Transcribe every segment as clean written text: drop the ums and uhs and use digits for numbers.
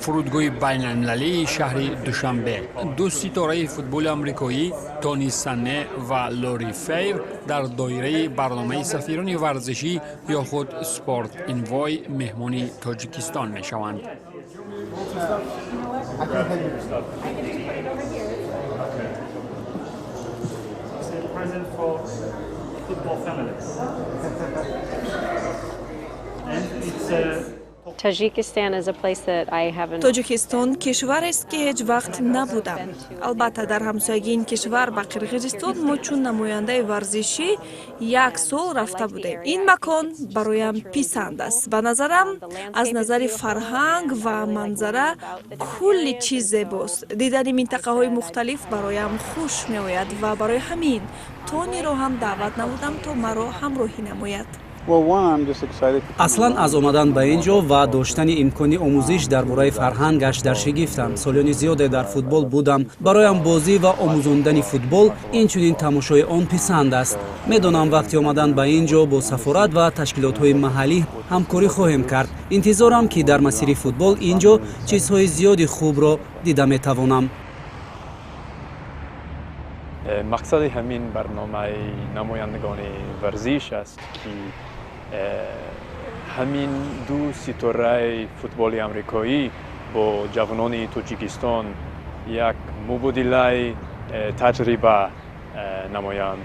Фурудгоҳи байналмилалии шаҳри Душанбе ду ситораи футболи амрикоӣ Тони Санне ва Лори Фейр дар доираи барномаи сафирони варзишӣ ё худ Sport Envoy меҳмони Тоҷикистон мешаванд. Present for football families. And it's a Тоҷикистон кишварест, ки ҳеҷ вақт набудам. Албатта, дар ҳамсоягии ин кишвар ба Қирғизистон мо чун намояндаи варзишӣ як сол рафта будем. Ин макон бароям писанд аст. Ба назарам, аз назари фарҳанг ва манзара кулли чиз зебост. Дидани минтақаҳои мухталиф бароям хуш меояд ва барои ҳамин Тониро ҳам даъват намудам, то маро ҳамроҳӣ намояд. Аслан аз омадан ба ин ҷо ва доштани имкони омӯзиш дар бораи фарҳангаш дар шигифтам. Солёни зиёде дар футбол будам. Бароям бозӣ ва омӯзондани футбол, инчунин тамошои он писанд аст. Медонам, вақти омадан ба ин ҷо бо сафорат ва ташкилотҳои маҳаллӣ ҳамкорӣ хоҳем кард. Интизорам, ки дар масири футбол ин ҷо чизҳои зиёди хубро дида метавонам. Мақсади ҳамин барномаи намояндагони варзиш аст, ки ҳамин ду ситораи футболи амрикоӣ бо ҷавонони Тоҷикистон як мубодилаи таҷриба намоянд.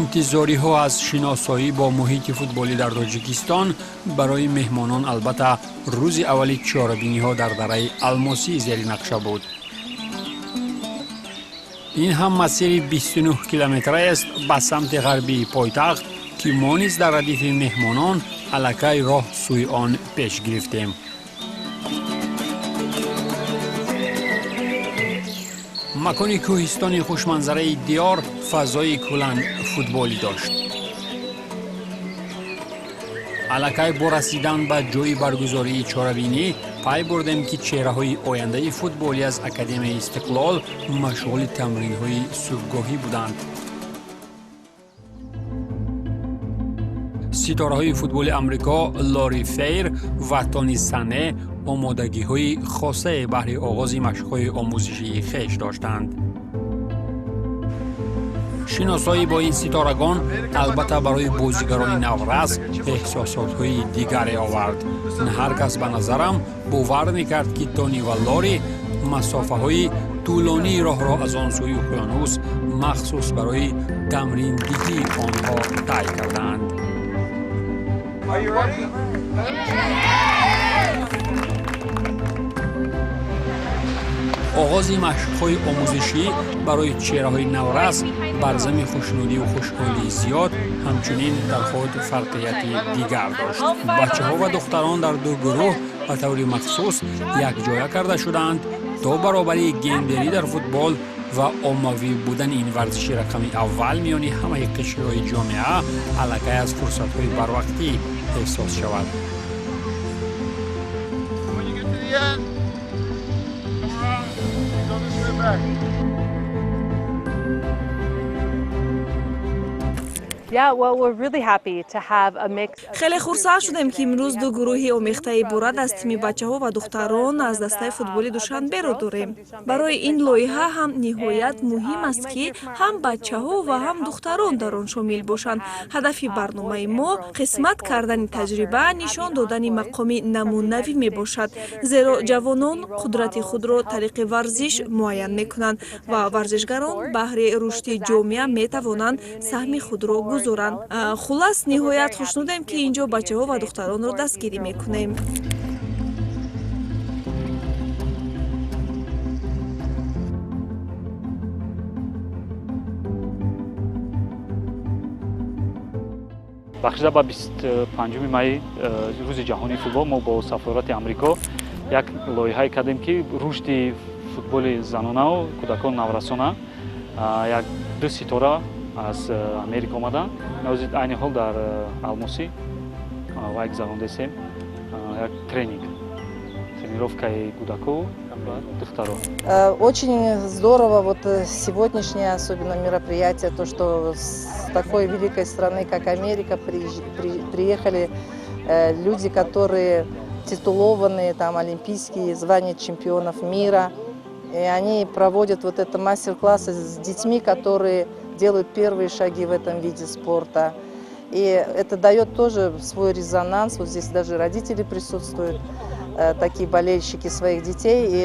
Интизориҳо аз шиносоӣ бо муҳити футболӣ дар Тоҷикистон барои меҳмонон, албатта, рӯзи аввали чорабиниҳо дар дараи Алмосӣ зери нақша буд. Ин ҳам масири 29 километраест ба самти ғарбии пойтахт, ки мо низ дар радифи меҳмонон аллакай роҳ сӯи он пеш гирифтем. Макони кӯҳистони хушманзараи диёр фазои куллан футболӣ дошт. Аллакай бо расидан ба ҷои баргузории чорабинӣ пай бурдем, ки чеҳраҳои ояндаи футболӣ аз Академияи Истиқлол машғули тамринҳои субҳгоҳӣ буданд. Ситораҳои футболи Амрико Лори Фейр ва Тони Сане омодагиҳои хосае баҳри оғози машқҳои омӯзишии хеш доштанд. Шиносоӣ бо ин ситорагон, албатта, барои бозигарони наврас эҳсосотҳои дигаре овард. На ҳар кас, ба назарам, бовар мекард, ки Тони ва Лори масофаҳои тӯлонии роҳро аз он сӯи уқёнус махсус барои тамриндиҳии онҳо тай кардаанд. Are you ready? Оғози машқҳои омӯзишӣ барои чеҳраҳои наврас бар зами хушнудиву хушҳолии зиёд ҳамчунин дар худ фарқияти дигар дошт. Бачаҳо ва духтарон дар ду гурӯҳ ба таври махсус якҷоя карда шудаанд, то баробарии гендерӣ дар футбол ва оммавӣ будани ин варзиши рақами аввал миёни ҳамаи қишрҳои ҷомеа аллакай аз фурсатҳои барвақтӣ эҳсос шавад. When you get to the end, come around, go this way back. Yeah, well, we're really happy to have a mix. Хеле хурсанд шудем, ки имрӯз ду гурӯҳи омехта иборат аз тими бачаҳо ва духтарон аз дастаи футболи Душанберо дорем. Барои ин лоиҳа ҳам ниҳоят муҳим аст, ки ҳам бачаҳо ва ҳам духтарон дар он шомил бошанд. Ҳадафи барномаи мо қисмат кардани таҷриба, нишон додани мақоми намунавӣ мебошад, зеро ҷавонон қудрати худро тариқи варзиш муайян мекунанд ва варзишгарон баҳри рушди ҷомеа метавонанд саҳми худро гузоранд. Хуллас, ниҳоят хушнудем, ки ин ҷо бачаҳо ва духтаронро дастгирӣ мекунем. Бахшида ба 25 майи, рӯзи ҷаҳонии футбол, мо бо сафорати Амрико Як лоиҳае кардем, ки рушди футболи занонау кӯдакон, наврасона. Як ду ситора аз Америка омаданд. Айни ҳол дар Алмосӣ вай гузарондесем як тренинг, тренировкаи кӯдаку ва духтаро. Очень здорово вот сегодняшнее особенно мероприятие, то, что с такой великой страны, как Америка, приехали люди, которые титулованные, там, олимпийские звания чемпионов мира. И они проводят вот это мастер-классы с детьми, которые делают первые шаги в этом виде спорта. И это дает тоже свой резонанс. Вот здесь даже родители присутствуют, такие болельщики своих детей, и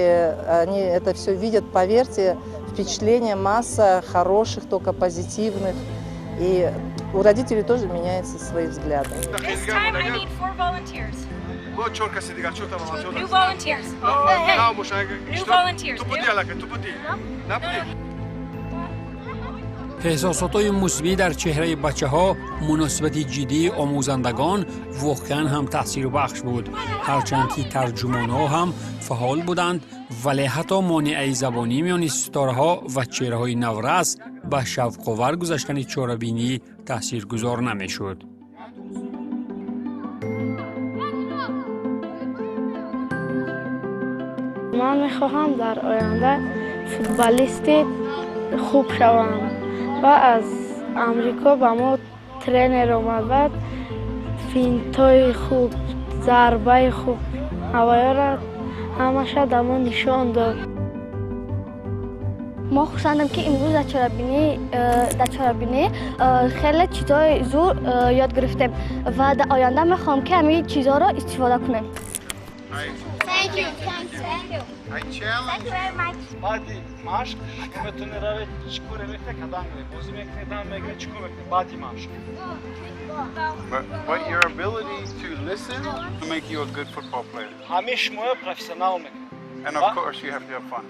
они это все видят, поверьте, впечатления масса хороших, только позитивных. И у родителей тоже меняются свои взгляды. This time I need four volunteers. New volunteers. New volunteers. New. Эҳсосотҳои мусбӣ дар чеҳраи бачаҳо, муносибати ҷиддии омӯзандагон воқеан ҳам таъсирбахш буд. Ҳарчанд ки тарҷумонҳо ҳам фаъол буданд, вале ҳатто монеаи забонӣ миёни ситораҳо ва чеҳраҳои наврас ба шавқовар гузаштани чорабинӣ таъсиргузор намешуд. Ман мехоҳам дар оянда футболисти хуб шавам ва аз Амрико ба мо тренер омад ва финтҳои хуб, зарбаи хуб, ҳавоёро ҳамаша да мо нишон дод. Мо хурсандам, ки имрӯз дар чорабинӣ хеле чизҳои зур ёд гирифтем ва дар оянда мехоҳам, ки ҳамин чизҳоро истифода кунем. Thank you. Thank you. Thank you very much. Баъди машқ шумо метавонед равед, чӣ коре мекунед, кадам мекунед, бозӣ мекунед, дам мекунед, чӣ кор мекунед баъди машқ? But your ability to listen will make you a good football player. Ҳамин шуморо профессионал мекунад. And of course you have to have fun.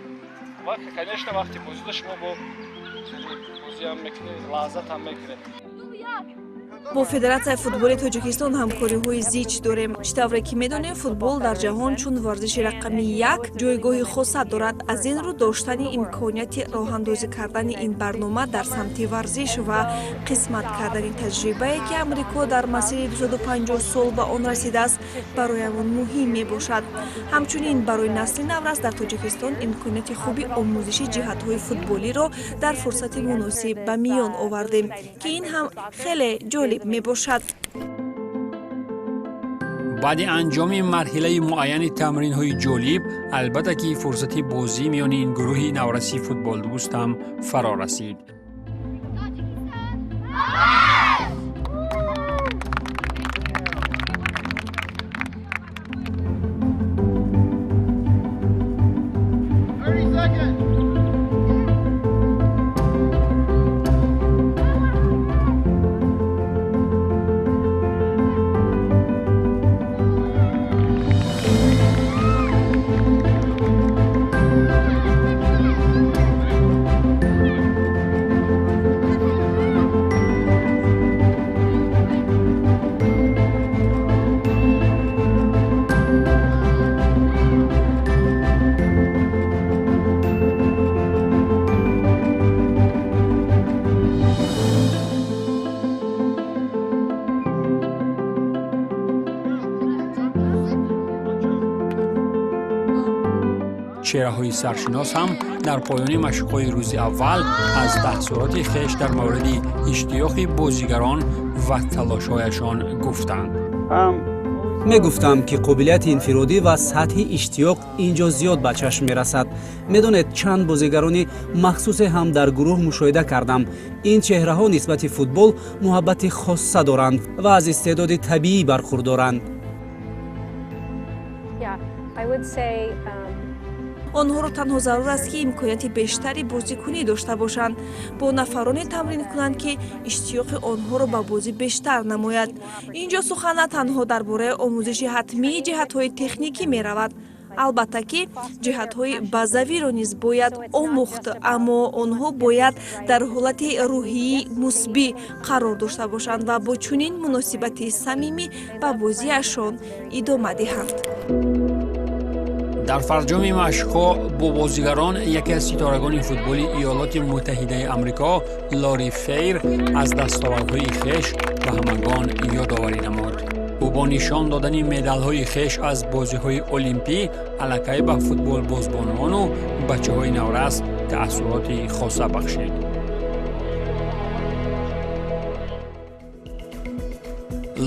Ва, конечно, вақти бозида шумо бо бозиам мекунед, лаззатам мекунед. Бо Федератсияи футболи Тоҷикистон ҳамкориҳои зич дорем. Чӣ тавре ки медонем, футбол дар ҷаҳон чун варзиши рақами як ҷойгоҳи хоса дорад. Аз ин рӯ доштани имконияти роҳандозӣ кардани ин барнома дар самти варзиш ва қисмат кардани таҷрибае, ки Амрико дар масири 250 сол ба он расидааст, бароямон муҳим мебошад. Ҳамчунин барои насли наврас дар Тоҷикистон имконияти хуби омӯзиши ҷиҳатҳои футболиро дар фурсати муносиб ба миён овардем, ки ин ҳам хеле ҷолиб мебошад. Баъди анҷоми марҳилаи муайяни тамринҳои ҷолиб, албатта ки фурсати бозӣ миёни ин гурӯҳи навраси футболдӯст ҳам фаро расид. Чеҳраҳои саршинос ҳам дар поёни машқҳои рӯзи аввал аз таъсуроти хеш дар мавриди иштиёқи бозигарон ва талошҳояшон гуфтанд. Мегуфтам, ки қобилияти инфиродӣ ва сатҳи иштиёқ ин ҷо зиёд ба чашм мерасад. Медонед, чанд бозигарони махсусе ҳам дар гурӯҳ мушоҳида кардам. Ин чеҳраҳо нисбати футбол муҳаббати хосса доранд ва аз истеъдоди табиӣ бархурдоранд. Онҳоро танҳо зарур аст, ки имконияти бештари бозикунӣ дошта бошанд, бо нафароне тамрин кунанд, ки иштиёқи онҳоро ба бозӣ бештар намояд. Ин ҷо сухан на танҳо дар бораи омӯзиши ҳатмии ҷиҳатҳои техникӣ меравад. Албатта ки ҷиҳатҳои базавиро низ бояд омӯхт, аммо онҳо бояд дар ҳолати рӯҳии мусбӣ қарор дошта бошанд ва бо чунин муносибати самимӣ ба бозиашон идома диҳанд. Дар фарҷоми машқҳо бо бозигарон яке аз ситорагони футболи Иёлоти Муттаҳидаи Амрико Лори Фейр аз дастовардҳои хеш ба ҳамагон ёдоварӣ намуд. Ӯ бо нишон додани медалҳои хеш аз бозиҳои олимпӣ аллакай ба футболбозбонону бачаҳои наврас таассуроти хоса бахшид.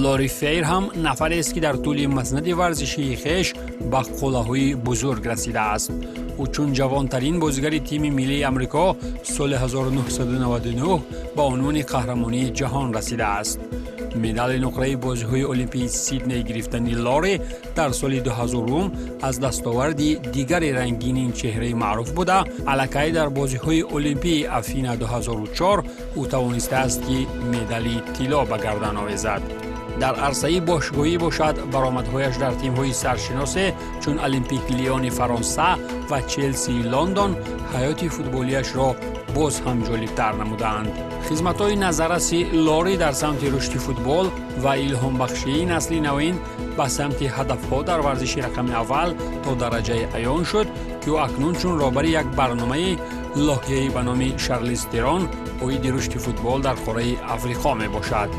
Лори Фейр ҳам нафарест, ки дар тӯли маснади варзишии хеш ба қуллаҳои бузург расидааст. Ӯ чун ҷавонтарин бозигари тими миллии Амрико соли 1999 ба унвони қаҳрамонии ҷаҳон расидааст. Медали нуқраи бозиҳои олимпии Сидней гирифтани Лори дар соли 2000 аз дастоварди дигари рангини ин чеҳраи маъруф буда, аллакай дар бозиҳои олимпии Афина 2004 ӯ тавонистааст, ки медали тилло ба гардан овезад. Дар арсаи бошгоҳӣ бошад, баромадҳояш дар тимҳои саршиносе чун Олимпик Лиони Фаронса ва Челсии Лондон ҳаёти футболиашро боз ҳам ҷолибтар намудаанд. Хизматҳои назарраси Лори дар самти рушди футбол ва илҳомбахшии насли навин ба самти ҳадафҳо дар варзиши рақами аввал то дараҷаи аён шуд, ки ӯ акнун чун роҳбари як барномаи лоҳияӣ ба номи Шарлиз Терон оиди рушди футбол дар қораи Африқо мебошад.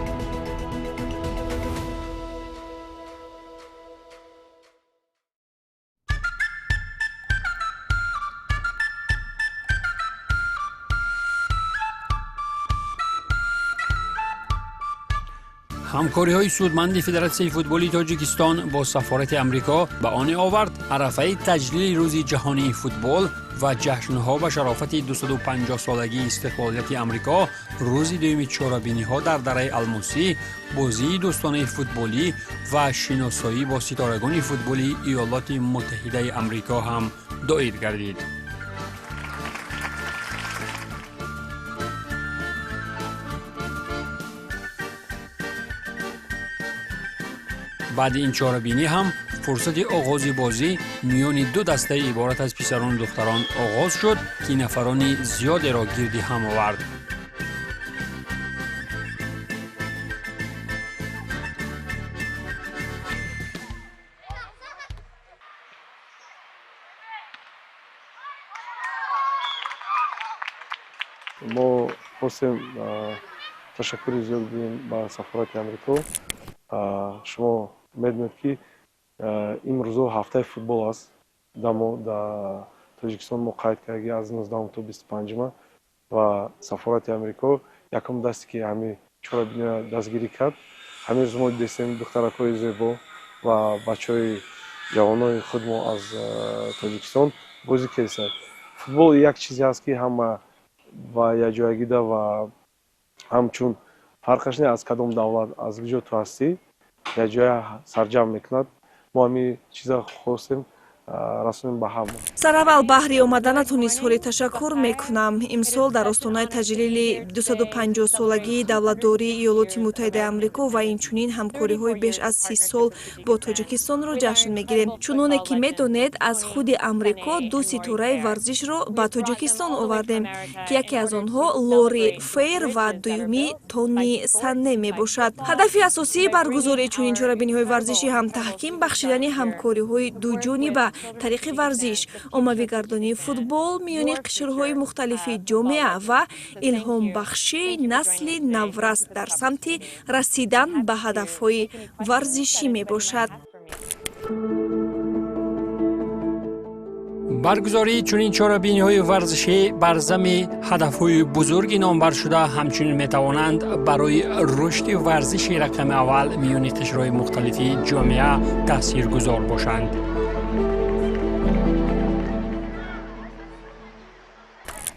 Ҳамкориҳои судманди Федератсияи футболи Тоҷикистон бо сафорати Амрико ба оне овард, арафаи таҷлили Рӯзи ҷаҳонии футбол ва ҷашнҳо ба шарофати 250-солагии истиқлолияти Амрико рӯзи дуюми чорабиниҳо дар дараи Алмосӣ бозии дӯстонаи футболӣ ва шиносоӣ бо ситорагони футболи Иёлоти Муттаҳидаи Амрико ҳам доир гардид. Баъди ин чорабинӣ ҳам фурсати оғози бозӣ миёни ду дастаи иборат аз писарону духтарон оғоз шуд, ки нафарони зиёдеро гирди ҳам овард. Мо хостем ташаккури зиёд гӯем ба сафорати Амрико. Шумо медонед, ки имрӯзо ҳафтаи футбол аст. Дар Тоҷикистон мо қайд кардаги аз 19 то 25 ва сафорати Амрико якум дасте, ки ҳамин чорабиниро дастгирӣ кард. Ҳамин рӯз мо дидем духтаракҳои зебо ва бачаҳои ҷавонои худ мо аз Тоҷикистон бозӣ карданд. Футбол як чизе аст, ки ҳама ба якҷоягида ва ҳамчун фарқаш не аз кадом давлат, аз куҷо ту ҳастӣ, якҷоя сарҷамъ мекунад. Мо ҳамин чиза хостем расонем ба ҳама. Сараввал баҳри омаданатон изҳори ташаккур мекунам. Имсол дар остонаи таҷлили 250-солагии давлатдории Иёлоти Муттаҳидаи Амрико ва инчунин ҳамкориҳои беш аз 30 сол бо Тоҷикистонро ҷашн мегирем. Чуноне ки медонед, аз худи Амрико ду ситораи варзишро ба Тоҷикистон овардем, ки яке аз онҳо Лори Фейр ва дуюмӣ Тони Санне мебошад. Ҳадафи асосии баргузории чунин чорабиниҳои варзишӣ ҳам таҳким бахшидани ҳамкориҳои дуҷониба тариқи варзиш, оммавигардонии футбол миёни қишрҳои мухталифи ҷомеа ва илҳомбахшии насли наврас дар самти расидан ба ҳадафҳои варзишӣ мебошад. Баргузории чунин чорабиниҳои варзишӣ бар зами ҳадафҳои бузурги номбаршуда ҳамчунин метавонанд барои рушди варзиши рақами аввал миёни қишрҳои мухталифи ҷомеа таъсиргузор бошанд.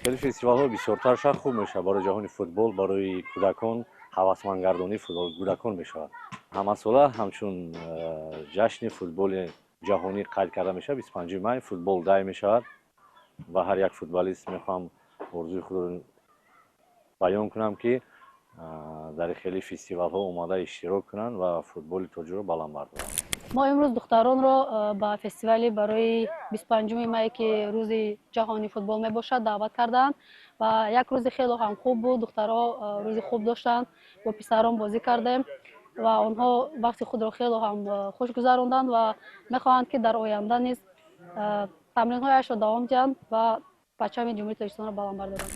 Хеле фестивалҳо бисёртар шавад, хуб мешавад барои ҷаҳони футбол, барои кӯдакон, ҳавасмандгардонии футбол кӯдакон мешавад. Ҳамасола ҳамчун ҷашни футболи ҷаҳонӣ қайд карда мешавад. 25 май футбол дай мешавад ва ҳар як футболист мехоҳам орзуи худро баён кунам, ки дар хеле фестивалҳо омада иштирок кунанд ва футболи тоҷикро баланд бардоранд. Мо имрӯз духтаронро ба фестивали барои 25 май, ки рӯзи ҷаҳонии футбол мебошад, даъват карданд ва як рӯзи хеле ҳам хуб буд. Духтарҳо рӯзи хуб доштанд, бо писарон бозӣ кардем ва онҳо вақти худро хеле ҳам хуш гузаронданд ва мехоҳанд, ки дар оянда низ Тамринҳояшро давом диҳанд ва парчами Ҷумҳурии Тоҷикистонро баланд бардоранд.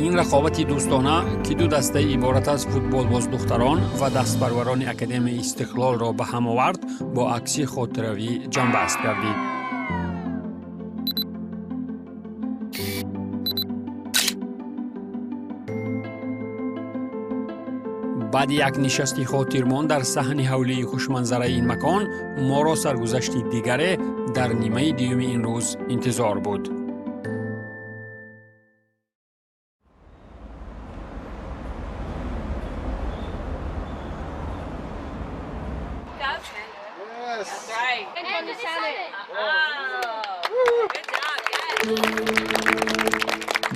Ин рақобати дӯстона, ки ду дастаи иборат аз футболбоз духтарон ва дастпарварони Академияи Истиқлолро ба ҳам овард, бо акси хотиравӣ ҷамъбаст гардид. Баъди як нишасти хотирмон дар саҳни ҳавлии хушманзараи ин макон, моро саргузашти дигаре дар нимаи дуюми ин рӯз интизор буд.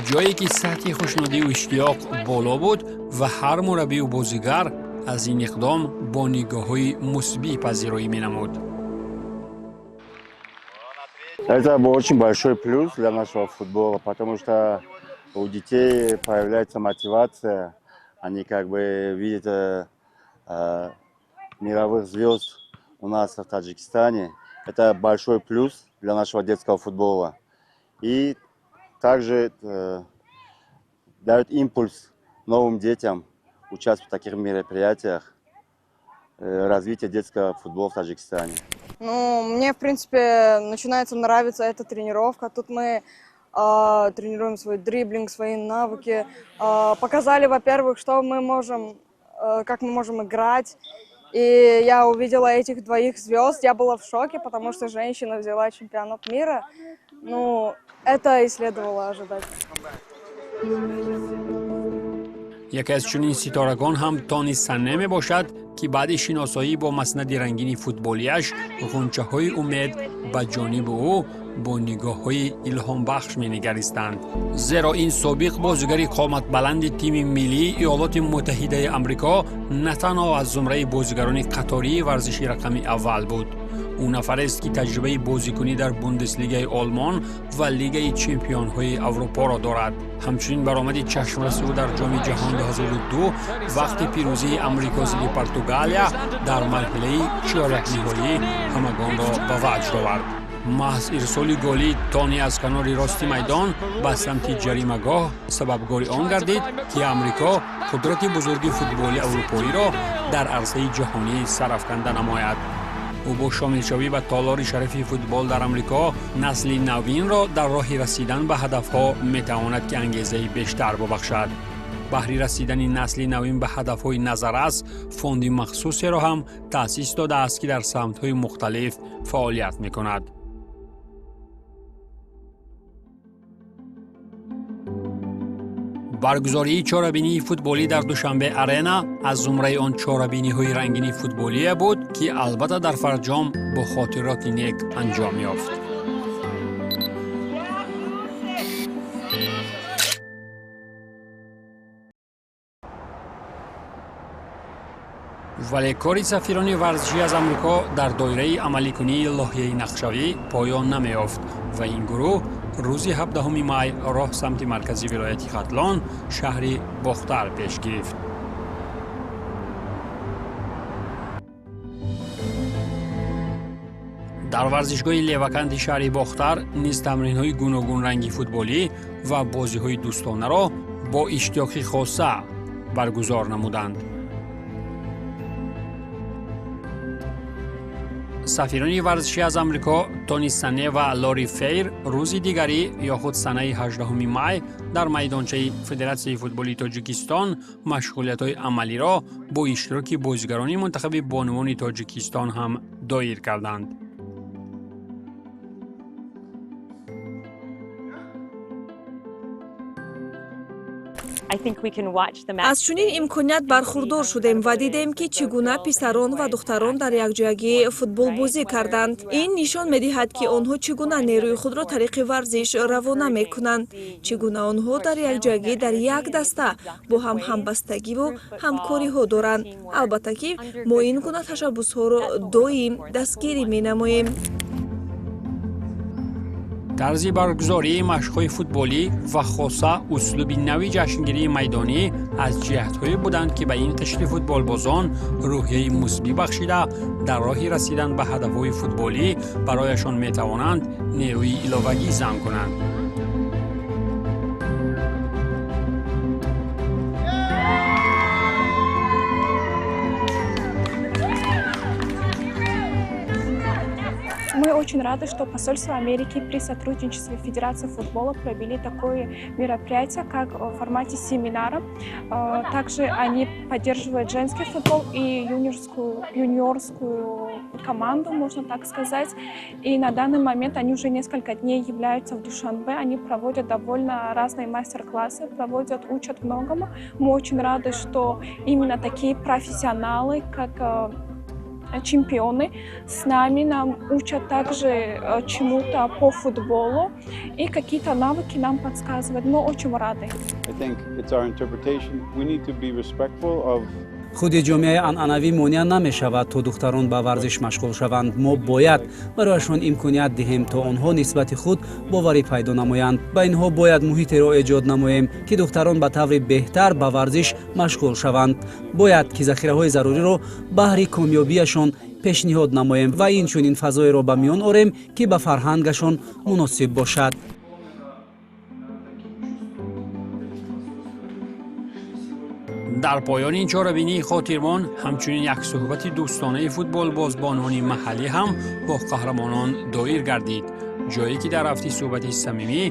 Ҷое ки сатҳи хушнудию иштиёқ боло буд ва ҳар мураббию бозигар аз ин иқдом бо нигоҳҳои мусбӣ пазироӣ менамуд. Это был очень большой плюс для нашего футбола, потому что у детей появляется мотивация, они как бы видят мировых звезд у нас в Таджикистане. Это большой плюс для нашего детского футбола. И также дает импульс новым детям участвовать в таких мероприятиях, развитие детского футбола в Таджикистане. Ну, мне, в принципе, начинается нравиться эта тренировка. Тут мы тренируем свой дриблинг, свои навыки. Показали, во-первых, что мы можем, как мы можем играть. И я увидела этих двоих звезд, я была в шоке, потому что женщина взяла чемпионат мира. Ну, это и следовало ожидать. Яке аз чунин ситорагон ҳам Тони Санне мебошад, ки баъди шиносоӣ бо маснади рангини футболиаш ғунчаҳои умед ба ҷониби ӯ бо нигоҳҳои илҳомбахш менигаристанд, зеро ин собиқ бозигари қоматбаланди тими миллии Иёлоти Муттаҳидаи Амрико на танҳо аз зумраи бозигарони қатории варзиши рақами аввал буд. Ӯ нафарест, ки таҷрибаи бозикунӣ дар Бундеслигаи Олмон ва Лигаи чемпионҳои Аврупоро дорад. Ҳамчунин баромади чашмраси ӯ дар Ҷоми ҷаҳон 2002 вақти пирӯзии Амрико зидди Португалия дар марҳилаи чорякниҳоӣ ҳамагонро ба ваҷд овард. Маҳз ирсоли голии Тони аз канори рости майдон ба самти ҷаримагоҳ сабабгори он гардид, ки Амрико қудрати бузурги футболи аврупоиро дар арсаи ҷаҳонӣ сарафканда намояд. Ӯ бо шомилшавӣ ба толори шарафи футбол дар Амрико насли навинро дар роҳи расидан ба ҳадафҳо метавонад, ки ангезаи бештар бубахшад. Баҳри расидани насли навин ба ҳадафҳои назаррас фонди махсусеро ҳам таъсис додааст, ки дар самтҳои мухталиф фаъолият мекунад. Баргузории чорабинии футболӣ дар Душанбе Арена аз зумраи он чорабиниҳои рангини футболие буд, ки албатта дар фарҷом бо хотироти нек анҷом ёфт. Вале кори сафирони варзишӣ аз Амрико дар доираи амаликунии лоҳияи нақшавӣ поён намеёфт ва ин гурӯҳ рӯзи 17 май роҳ самти маркази вилояти Хатлон, шаҳри Бохтар пеш гирифт. Дар варзишгоҳи Леваканди шаҳри Бохтар низ тамринҳои гуногунранги футболӣ ва бозиҳои дӯстонаро бо иштиёқи хоса баргузор намуданд. Сафирони варзишӣ аз Амрико Тони Сане ва Лори Фейр рӯзи дигарӣ ё худ санаи 18 май дар майдончаи Федератсияи футболи Тоҷикистон машғулиятҳои амалиро бо иштироки бозигарони мунтахаби бонувони Тоҷикистон ҳам доир карданд. Аз чунин имконият бархурдор шудем ва дидем, ки чӣ гуна писарон ва духтарон дар якҷоягӣ футболбозӣ карданд. Ин нишон медиҳад, ки онҳо чӣ гуна нерӯи худро тариқи варзиш равона мекунанд, чӣ гуна онҳо дар якҷоягӣ дар як даста бо ҳам ҳамбастагиву ҳамкориҳо доранд. Албатта, ки мо ин гуна ташаббусҳоро доим дастгирӣ менамоем. Тарзи баргузории машқҳои футболӣ ва хоса услуби нави ҷашнгирии майдонӣ аз ҷиҳатҳое буданд, ки ба ин қишри футболбозон рӯҳияи мусбӣ бахшида, дар роҳи расидан ба ҳадафҳои футболӣ барояшон метавонанд нерӯи иловагӣ зам кунанд. Мы очень рады, что посольство Америки при сотрудничестве Федерации футбола провели такое мероприятие, как в формате семинара. Также они поддерживают женский футбол и юниорскую команду, можно так сказать. И на данный момент они уже несколько дней являются в Душанбе. Они проводят довольно разные мастер-классы, проводят, учат многому. Мы очень рады, что именно такие профессионалы, как чемпионы, с нами нам учат также чему-то по футболу и какие-то навыки нам подсказывают. Мы очень рады. I think it's our interpretation. We need to be respectful of Худи ҷомеаи анъанавӣ монеа намешавад, то духтарон ба варзиш машғул шаванд. Мо бояд барояшон имконият диҳем, то онҳо нисбати худ боварӣ пайдо намоянд. Ба инҳо бояд муҳитеро эҷод намоем, ки духтарон ба таври беҳтар ба варзиш машғул шаванд. Бояд ки захираҳои заруриро баҳри комёбиашон пешниҳод намоем ва инчунин фазоеро ба миён орем, ки ба фарҳангашон муносиб бошад. Дар поёни ин чорабинии хотирмон ҳамчунин як суҳбати дӯстонаи футболбозбонони маҳаллӣ ҳам бо қаҳрамонон доир гардид, ҷое ки дар рафти суҳбати самимӣ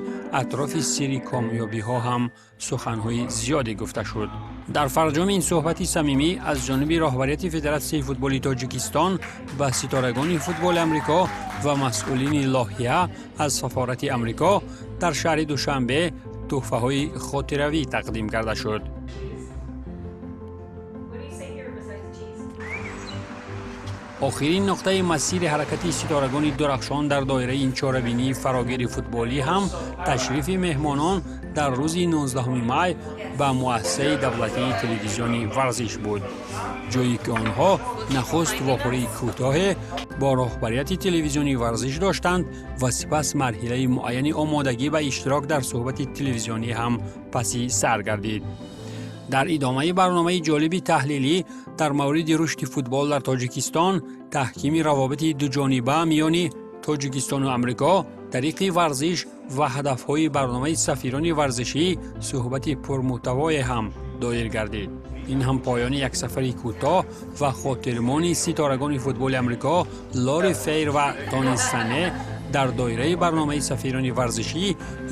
атрофи сирри комёбиҳо ҳам суханҳои зиёде гуфта шуд. Дар фарҷоми ин суҳбати самимӣ аз ҷониби роҳбарияти Федератсияи футболи Тоҷикистон ба ситорагони футболи Амрико ва масъулини лоҳия аз сафорати Амрико дар шаҳри Душанбе тӯҳфаҳои хотиравӣ тақдим карда шуд. Охирин нуқтаи масири ҳаракати ситорагони дурахшон дар доираи ин чорабинии фарогири футболӣ ҳам ташрифи меҳмонон дар рӯзи 19 май ба муассисаи давлатии телевизиони варзиш буд, ҷое ки онҳо нахуст вохӯрии кӯтоҳе бо роҳбарияти телевизиони варзиш доштанд ва сипас марҳилаи муайяни омодагӣ ба иштирок дар суҳбати телевизионӣ ҳам паси сар гардид. Дар идомаи барномаи ҷолиби таҳлилӣ дар мавриди рушди футбол дар Тоҷикистон, таҳкими равобити дуҷониба миёни Тоҷикистону Амрико тариқи варзиш ва ҳадафҳои барномаи сафирони варзишӣ суҳбати пурмуҳтавое ҳам доир гардид. Ин ҳам поёни як сафари кӯтоҳ ва хотирмони ситорагони футболи Амрико Лори Фейр ва Тони Сане дар доираи барномаи сафирони варзишӣ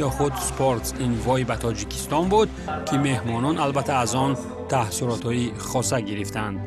ё худ Sports Envoy ба Тоҷикистон буд, ки меҳмонон албатта аз он таъссуротҳои хоса гирифтанд.